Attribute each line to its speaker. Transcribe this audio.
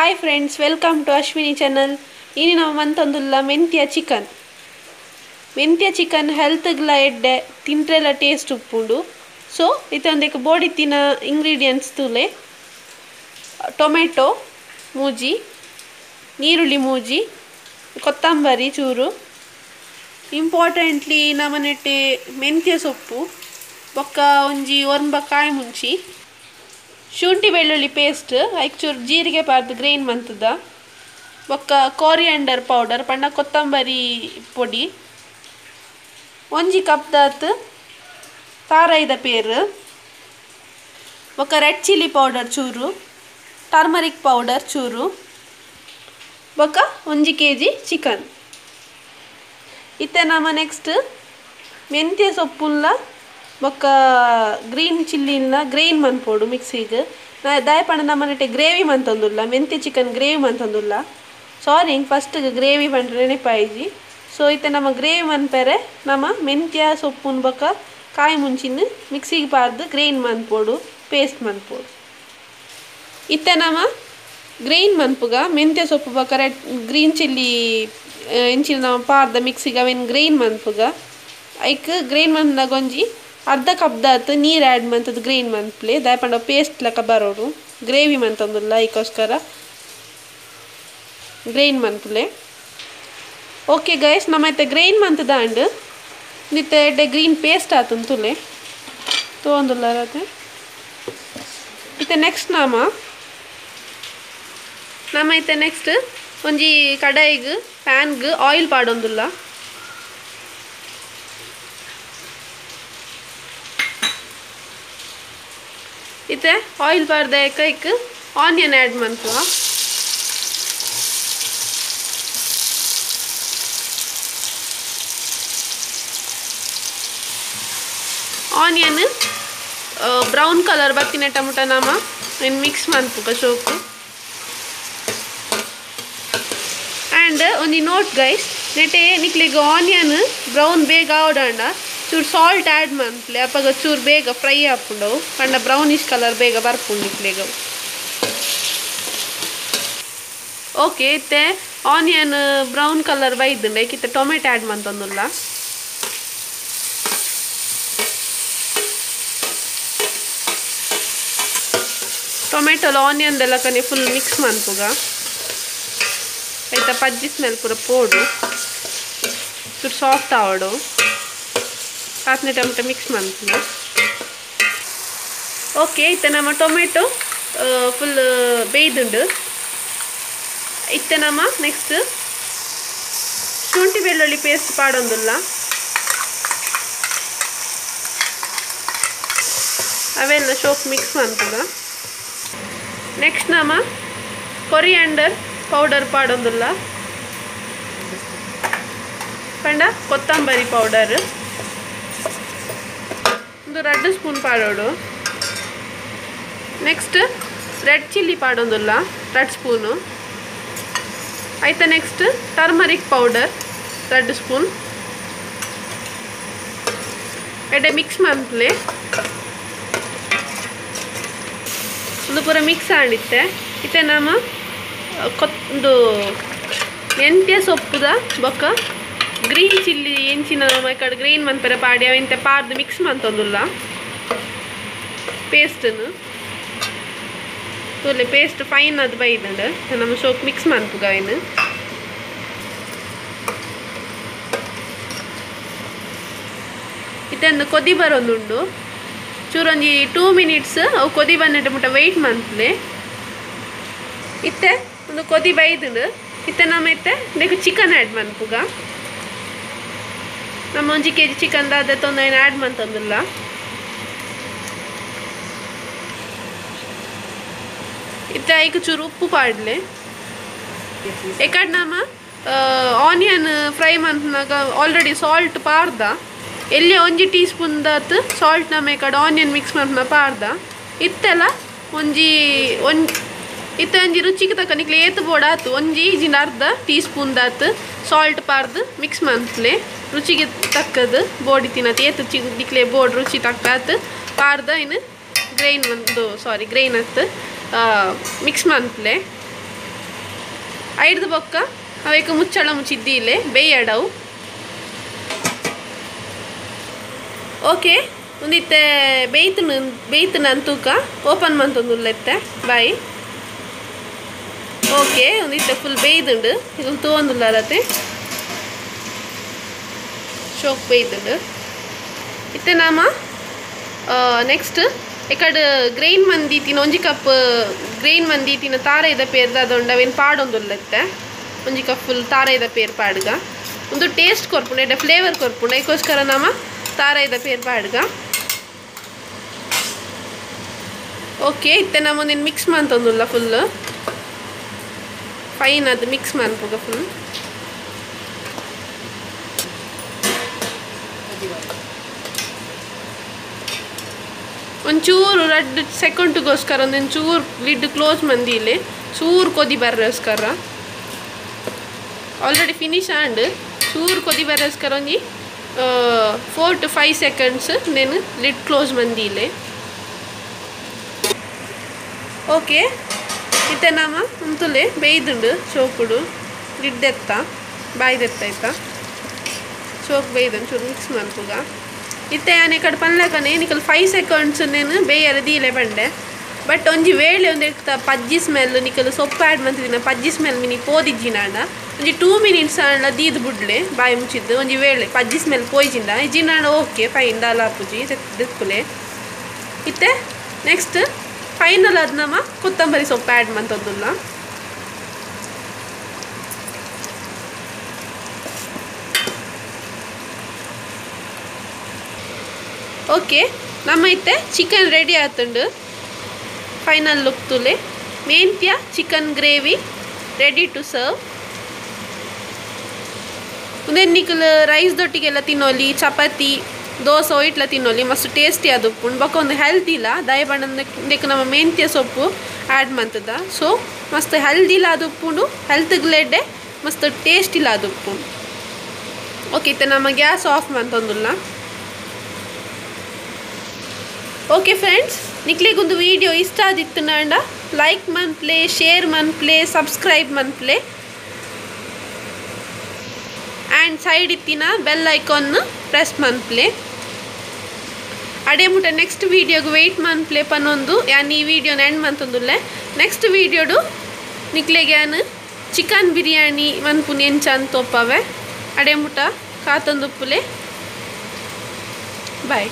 Speaker 1: Hi friends, welcome to Ashwini channel. ಇನಿ ನಾವು ಮಂತೊಂದುಲ್ಲ ಮೆಂತ್ಯ ಚಿಕನ್. ಮೆಂತ್ಯ ಚಿಕನ್ ಹೆಲ್ತ್ಗ್ಲ ಎಡ್ಡೆ, ತಿಂಟ್ರೆಲ ಟೇಸ್ಟ್ ಉಪ್ಪುಂಡು. ಸೊ ಇತ್ತೊಂದಕ್ಕೆ ಬೋಡಿತ್ತಿನ ಇಂಗ್ರೀಡಿಯೆಂಟ್ಸ್ ತುಲೆ ಟೊಮೆಟೊ ಮೂಜಿ, ನೀರುಳ್ಳಿ ಮೂಜಿ, ಕೊತ್ತಂಬರಿ ಚೂರು, ಇಂಪಾರ್ಟೆಂಟ್ಲಿ ನಮನೆಟ್ಟೆ ಮೆಂತ್ಯ ಸೊಪ್ಪು, ಬೊಕ್ಕ ಒಂಜಿ ಒರ್ಂಬ ಕಾಯಿ ಮುಂಚಿ, ಶುಂಠಿ ಬೆಳ್ಳುಳ್ಳಿ ಪೇಸ್ಟ್, ಐಕ್ ಚೂರು ಜೀರಿಗೆ ಪಾರ್ದು ಗ್ರೈನ್ ಮಂತದ, ಬೊಕ್ಕ ಕೋರಿಯಾಂಡರ್ ಪೌಡರ್ ಪಂಡ ಕೊತ್ತಂಬರಿ ಪೊಡಿ, ಒಂಜಿ ಕಪ್ದಾತ್ ತಾರಾಯಿದ ಪೇರು, ಬೊಕ್ಕ ರೆಡ್ ಚಿಲ್ಲಿ ಪೌಡರ್ ಚೂರು, ಟರ್ಮರಿಕ್ ಪೌಡರ್ ಚೂರು, ಬೊಕ್ಕ ಒಂಜಿ ಕೆಜಿ ಚಿಕನ್. ಇತ್ತೆ ನಮ್ಮ ನೆಕ್ಸ್ಟ್ ಮೆಂತ್ಯ ಸೊಪ್ಪುಲ್ಲ ಬೊಕ್ಕ ಗ್ರೀನ್ ಚಿಲ್ಲಿನ ಗ್ರೈನ್ ಮನ್ಪೋಡು ಮಿಕ್ಸಿಗೆ. ನಾ ದಾಯಪಂಡ ನಮ್ಮನೆಟ್ಟೆ ಗ್ರೇವಿ ಮಂತೊಂದುಲ್ಲ, ಮೆಂತ್ಯ ಚಿಕನ್ ಗ್ರೇವಿ ಮಂತೊಂದುಲ್ಲ. ಸಾರಿ, ಹಿಂಗೆ ಫಸ್ಟ್ ಗ್ರೇವಿ ಪಂಡ್ರೆ ನೆನಪಾಯಿಜಿ. ಸೊ ಇತ್ತೆ ನಮ್ಮ ಗ್ರೇವಿ ಮನ್ಪೆರೆ ನಮ್ಮ ಮೆಂತ್ಯ ಸೊಪ್ಪುನ್ ಬೊಕ್ಕ ಕಾಯಿ ಮುಂಚಿನ ಮಿಕ್ಸಿಗೆ ಪಾರ್ದು ಗ್ರೈನ್ ಮನ್ಪೋಡು, ಪೇಸ್ಟ್ ಮನ್ಪೋಡು. ಇತ್ತೆ ನಮ್ಮ ಗ್ರೈನ್ ಮನ್ಪುಗ ಮೆಂತ್ಯ ಸೊಪ್ಪು ಬೊಕ್ಕ ರೆಡ್ ಗ್ರೀನ್ ಚಿಲ್ಲಿ ಎಂಚಿನ ನಮ್ಮ ಪಾರ್ದ ಮಿಕ್ಸಿಗೆ ಅವೇನು ಗ್ರೈನ್ ಮನ್ಪುಗ. ಐಕ್ ಗ್ರೈನ್ ಮನ್ಪುನಾಗ ಒಂಜಿ ಅರ್ಧ ಕಪ್ದಾತ್ ನೀರು ಆ್ಯಡ್ ಮಂತದ್ದು ಗ್ರೈನ್ ಮನ್ಪ್ಲೆ, ದಾಯಪಂಡ ಪೇಸ್ಟ್ ಲೆಕ್ಕ ಬರೋಡು, ಗ್ರೇವಿ ಮಂತೊಂದುಲ್ಲ ಐಕೋಸ್ಕರ ಗ್ರೈನ್ ಮನ್ಪುಲೆ. ಓಕೆ ಗೈಸ್, ನಮ್ಮ ಇತ್ತೆ ಗ್ರೈನ್ ಮಂತದಾಂಡ್ ಇತ್ತೆ ಎಡ್ಡೆ ಗ್ರೀನ್ ಪೇಸ್ಟ್ ಆತಂತುಲೆ ತೋಂದುಲ್ಲ ಅತ್ತೆ. ಇತ್ತೆ ನೆಕ್ಸ್ಟ್ ನಮ್ಮ ನಮ್ಮ ಇತ್ತೆ ನೆಕ್ಸ್ಟ್ ಒಂಜಿ ಕಡಾಯಿಗ್ ಪ್ಯಾನ್ಗ್ ಆಯಿಲ್ ಪಾಡೊಂದುಲ್ಲ. ಇತ್ತೆ ಆಯಿಲ್ ಪಾಡ್ದ ಕೈಕ್ ಆನಿಯನ್ ಆ್ಯಡ್ ಮನ್ಪುವ. ಆನಿಯನ್ ಬ್ರೌನ್ ಕಲರ್ ಬತ್ತಿನ ಟೊಮೊಟೊ ನಾಮ ಇನ್ನು ಮಿಕ್ಸ್ ಮನ್ಪುಗ ಚೋಕು. ಆ್ಯಂಡ್ ಒಂಜಿ ನೋಟ್ ಗೈಸ್, ನೆಟೆ ನಿಕ್ಲೆಗ್ ಆನಿಯನ್ ಬ್ರೌನ್ ಬೇಗ ಆವಡಾಂಡ ಚೂರು ಸಾಲ್ಟ್ ಆ್ಯಡ್ ಮನ್ಪ್ಲೆ, ಅಪ್ಪಗ ಚೂರು ಬೇಗ ಫ್ರೈ ಆಪುಂಡವು, ಪಂಡ ಬ್ರೌನಿಶ್ ಕಲರ್ ಬೇಗ ಬರ್ಪುಂಡು ನಿಕ್ಲೆಗ್. ಓಕೆ, ಇತ್ತೆ ಆನಿಯನ್ ಬ್ರೌನ್ ಕಲರ್ ಬೈದುಂಡು, ಐಕಿತ್ತೆ ಟೊಮೆಟೊ ಆ್ಯಡ್ ಮಂತೊಂದುಲ್ಲ. ಟೊಮೆಟೊಲ ಆನಿಯನ್ದೆಲ್ಲ ಕನೆ ಫುಲ್ ಮಿಕ್ಸ್ ಮನ್ಪುಗ. ಐತ ಪಜ್ಜಿ ಸ್ಮೆಲ್ ಪೂರ ಪೋಡು, ಚೂರು ಸಾಫ್ಟ್ ಆವಡು, ಆತ್ನೆ ಟೊಮೆಟೊ ಮಿಕ್ಸ್ ಮನ್ಪುಗ. ಓಕೆ, ಇತ್ತೆ ನಮ್ಮ ಟೊಮೆಟೊ ಫುಲ್ ಬೇಯ್ದುಂಡು. ಇತ್ತೆ ನಮ್ಮ ನೆಕ್ಸ್ಟ್ ಶುಂಠಿ ಬೆಳ್ಳುಳ್ಳಿ ಪೇಸ್ಟ್ ಪಾಡೊಂದುಲ್ಲ. ಅವೆಲ್ಲ ಶೋಕ್ ಮಿಕ್ಸ್ ಮನ್ಪುಗ. ನೆಕ್ಸ್ಟ್ ನಮ್ಮ ಕೊರಿಯಾಂಡರ್ ಪೌಡರ್ ಪಾಡೊಂದುಲ್ಲ, ಪಂಡ ಕೊತ್ತಂಬರಿ ಪೌಡರ್ ಒಂದು 2 ಸ್ಪೂನ್ ಪಾಡೋಡು. ನೆಕ್ಸ್ಟ್ ರೆಡ್ ಚಿಲ್ಲಿ ಪಾಡೊಂದುಲ್ಲ 2 ಸ್ಪೂನು. ಆಯ್ತಾ ನೆಕ್ಸ್ಟ್ ಟರ್ಮರಿಕ್ ಪೌಡರ್ 2 ಸ್ಪೂನ್ ಎಡೆ ಮಿಕ್ಸ್ ಮನ್ಪ್ಲೆ. ಒಂದು ಪೂರ ಮಿಕ್ಸ್ ಆಂಡಿತ್ತೆ. ಇತ್ತೆ ನಮ್ಮ ಕೊತ್ತಂದು ಮೆಂತ್ಯ ಸೊಪ್ಪುದ ಬೊಕ್ಕ ಗ್ರೀನ್ ಚಿಲ್ಲಿ ಎಂಚಿನ ಕಡೆ ಗ್ರೀನ್ ಮನ್ಪೆರೆ ಪಾಡಿ ಅವಿಂತೆ ಪಾರ್ದು ಮಿಕ್ಸ್ ಮಂತೊಂದುಲ್ಲ ಪೇಸ್ಟನ್ನು. ತೋಲೆ ಪೇಸ್ಟ್ ಫೈನ್ ಅದು ಬೈದಂಡು ನಮ್ಮ ಸೋಪ್ ಮಿಕ್ಸ್ ಮನ್ಪುಗ ಅವಿನ. ಇತ್ತೆ ಒಂದು ಕೊದಿ ಬರೋದುಂಡು, ಚೂರೊಂಜಿ 2 ಮಿನಿಟ್ಸ್ ಅವು ಕೊದಿ ಬಂದಿಟ್ಟು ಮುಟ್ಟ ವೆಯ್ಟ್ ಮನ್ಪ್ಲೆ. ಇತ್ತೆ ಒಂದು ಕೊದಿ ಬೈದುಂಡು. ಇತ್ತೆ ನಮ್ಮ ಇತ್ತೆ ನೆಕ್ ಚಿಕನ್ ಆ್ಯಡ್ ಮನ್ಪುಗ. ನಮ್ಮ ಒಂಜಿ ಕೆಜಿ ಚಿಕನ್ ದಾದ ತೊಂದರೆ ಆ್ಯಡ್ ಮಂತೊಂದುಲ್ಲ. ಇತ್ತೆ ಐಕ್ ಚೂರು ಉಪ್ಪು ಪಾಡ್ಲೆ. ಏಕಡ್ ನಮ್ಮ ಆನಿಯನ್ ಫ್ರೈ ಮನ್ಪುನಾಗ ಆಲ್ರೆಡಿ ಸಾಲ್ಟ್ ಪಾರ್ದ, ಎಲ್ಲಿ ಒಂಜಿ ಟೀ ಸ್ಪೂನ್ ದಾತ್ ಸಾಲ್ಟ್ ನಮ್ಮ ಕಡೆ ಆನಿಯನ್ ಮಿಕ್ಸ್ ಮನ್ಪುನ ಪಾರ್ದ. ಇತ್ತೆಲ್ಲ ಒಂಜಿ ಒಂಜಿ ಇತ್ತೆ ಒಂಜಿ ರುಚಿಗೆ ತಕ್ಕ ನಿಕ್ಲೆ ಏತು ಬೋಡಾತು ಒಂಜಿ ಈಜಿನ ಅರ್ಧ ಟೀ ಸ್ಪೂನ್ ದಾತ್ ಸಾಲ್ಟ್ ಪಾರ್ದು ಮಿಕ್ಸ್ ಮನ್ಪ್ಲೆ. ರುಚಿಗೆ ತಕ್ಕದು ಬೋಡಿ ತಿನ್ನತ್ ಏತು ಚಿಗ್ ನಿಕ್ಲೆ ಬೋರ್ಡ್ ರುಚಿ ತಕ್ಕಾತು ಪಾರ್ದ ಇನ್ನು ಗ್ರೈನ್ ಒಂದು ಸಾರಿ ಗ್ರೈನ್ ಅತ್ತು ಮಿಕ್ಸ್ ಮನ್ಪ್ಲೆ. ಐದು ಬೊಕ್ಕ ಅವೇಕ ಮುಚ್ಚಳ ಮುಚ್ಚಿದ್ದಿಲೆ ಬೇಯಡವು. ಓಕೆ ಒಂದಿತ್ತೆ ಬೇಯ್ತು ಬೇಯ್ತು ನಾನು ತೂಕ ಓಪನ್ ಮಂತೊಂದುಲ್ಲ ಇತ್ತೆ ಬಾಯ್. ಓಕೆ ಒಂದಿತ್ತೆ ಫುಲ್ ಬೇಯ್ದುಂಡು ಇದು ತೂವೊಂದುಲ್ಲ ಅಲತೆ ಶೋಕ್ ಬೇಯ್ದುಂಡು. ಇತ್ತೆ ನಾಮ ನೆಕ್ಸ್ಟ್ ಎಕಡ್ ಗ್ರೈನ್ ಮಂದೀತಿನ ಒಂಜಿ ಕಪ್ ಗ್ರೈನ್ ಮಂದೀತಿನ ತಾರೈದ ಪೇರ್ದ ಅದೊಂಡು ಅವೇನು ಪಾಡೊಂದುಲ್ಲ ಇತ್ತೆ ಒಂಜಿ ಕಪ್ ಫುಲ್ ತಾರೈದ ಪೇರ್ ಪಾಡ್ಗ ಒಂದು ಟೇಸ್ಟ್ ಕೊರ್ಪುಂಡು ಎಡ್ಡೆ ಫ್ಲೇವರ್ ಕೊರ್ಪುಂಡು ಐಕೋಸ್ಕರ ನಾಮ ತಾರೈದ ಪೇರ್ ಪಾಡ್ಗ. ಓಕೆ ಇತ್ತೆ ನಮ್ಮ ಒಂದೇನು ಮಿಕ್ಸ್ ಮಂತೊಂದುಲ್ಲ ಫುಲ್ ಫೈನ್ ಅದು ಮಿಕ್ಸ್ ಮನ್ಪುಗ ಫುಲ್. ಒಂಚೂರು ರಡ್ಡು ಸೆಕೆಂಡ್ಗೋಸ್ಕರ ಒಂದೊಂಚೂರು ಲಿಡ್ ಕ್ಲೋಸ್ ಮಂದಿಲೆ ಚೂರು ಕೊದಿ ಬರ್ರೋಸ್ಕರ ಆಲ್ರೆಡಿ ಫಿನಿಶ್ ಆಂಡ್ ಚೂರು ಕೊದಿ ಬರ್ರೋಸ್ಕರ ಒಂಜಿ 4 to 5 seconds నేను ಲಿಡ್ ಕ್ಲೋಸ್ ಮಂದಿಲೆ. ಓಕೆ ಇತ್ತೆ ನಾಮ ಉಂತುಲೆ ಬೇಯ್ದುಂಡು ಚೋಕುಡು ಲಿಡ್ ಎತ್ತ ಬಾಯ್ದೆತ್ತ ಆಯ್ತಾ ಚೋಕ್ ಬೇಯ್ದು ಚೂರು ಮಿಕ್ಸ್ ಮನ್ಪುಗ. ಇತ್ತೆ ಯಾನೆ ಕಡೆ ಪನ್ಲಕನೆ ನಿಕಲ್ 5 ಸೆಕೆಂಡ್ಸ್ ನೇನು ಬೇಯರ ದೀಲೆ ಬಂಡೆ ಬಟ್ ಒಂಜಿ ವೇಳೆ ಒಂದು ಪಜ್ಜಿ ಸ್ಮೆಲ್ ನಿಕಲ್ ಸೊಪ್ಪು ಆ್ಯಡ್ ಮಂತಿದಿನ ಪಜ್ಜಿ ಸ್ಮೆಲ್ ಮಿನಿ ಪೋದಿಜ್ಜಿನಾಂಡ ಒಂಜಿ 2 ಮಿನಿಟ್ಸ್ ಆಂಡ ದೀದ್ ಬುಡ್ಲೆ ಬಾಯಿ ಮುಚ್ಚಿದ್ದು ಒಂಜಿ ವೇಳೆ ಪಜ್ಜಿ ಸ್ಮೆಲ್ ಪೋಯ್ಜಿಂಡ ಇಜ್ಜಿನಾಂಡ ಓಕೆ ಫೈನ್ ದಾಲ ಆಪುಜಿ ದೆಪ್ಪುಲೆ. ಇತ್ತೆ ನೆಕ್ಸ್ಟ್ ಫೈನಲ್ ಅದು ನಮ್ಮ ಕೊತ್ತಂಬರಿ ಸೊಪ್ಪು ಆ್ಯಡ್ ಮಂತೊಂದುಲ್ಲ. ಓಕೆ ನಮ್ಮ ಇತ್ತೆ ಚಿಕನ್ ರೆಡಿ ಆತುಂಡು. ಫೈನಲ್ ಲುಕ್ ತುಲೆ ಮೆಂತ್ಯ chicken gravy ready to serve. ಉಂದೆನ್ ನಿಕುಲು ರೈಸ್ ದೊಟ್ಟಿಗೆಲ್ಲ ತಿನ್ನೋಲಿ ಚಪಾತಿ ದೋಸೆ ಇಟ್ಲ ತಿನ್ನೋಲಿ ಮಸ್ತ್ ಟೇಸ್ಟಿ ಅದು ಉಪ್ಪುಂಡು ಬೊಕ್ಕ ಒಂದು ಹೆಲ್ದಿಲ ದಯಬಣ್ಣ ಇಂದಕ್ಕೆ ನಮ್ಮ ಮೆಂತ್ಯ ಸೊಪ್ಪು ಆ್ಯಡ್ ಮಂತದ ಸೊ ಮಸ್ತ್ ಹೆಲ್ದಿಲ ಅದು ಉಪ್ಪುಂಡು ಹೆಲ್ತ್ಗ್ಲೆಡ್ಡೆ ಮಸ್ತ್ ಟೇಸ್ಟಿಲ ಅದು ಉಪ್ಪುಂಡು. ಓಕೆ ಇತ್ತೆ ನಮ್ಮ ಗ್ಯಾಸ್ ಆಫ್ ಮಂತೊಂದುಲ್ಲ. ಓಕೆ ಫ್ರೆಂಡ್ಸ್ ನಿಕ್ಲೆಗೊಂದು ವಿಡಿಯೋ ಇಷ್ಟ ಆದಿತ್ತುಂಡ ಲೈಕ್ ಮನ್ಪ್ಲೆ ಶೇರ್ ಮನ್ಪ್ಲೆ ಸಬ್ಸ್ಕ್ರೈಬ್ ಮನ್ಪ್ಲೆ ಆ್ಯಂಡ್ ಸೈಡ್ ಇತ್ತಿನ ಬೆಲ್ ಐಕಾನ್ ಪ್ರೆಸ್ ಮನ್ಪ್ಲೆ. ಅಡೆ ಮುಟ ನೆಕ್ಸ್ಟ್ ವೀಡಿಯೋಗೆ ವೆಯ್ಟ್ ಮನ್ಪ್ಲೆ ಪನ್ನೊಂದು ಯಾನ್ ಈ ವಿಡಿಯೋನ ಎಂಡ್ ಮಂತೊಂದುಲ್ಲೆ. ನೆಕ್ಸ್ಟ್ ವೀಡಿಯೋಡು ನಿಕ್ಲೆಗೆ ಯಾನ್ ಚಿಕನ್ ಬಿರಿಯಾನಿ ಮನ್ಪುನಿ ಎಂಚ ಅಂತ ತೋಪವೆ. ಅಡೆ ಮುಟ ಕಾತೊಂದುಪ್ಪುಲೆ. ಬಾಯ್.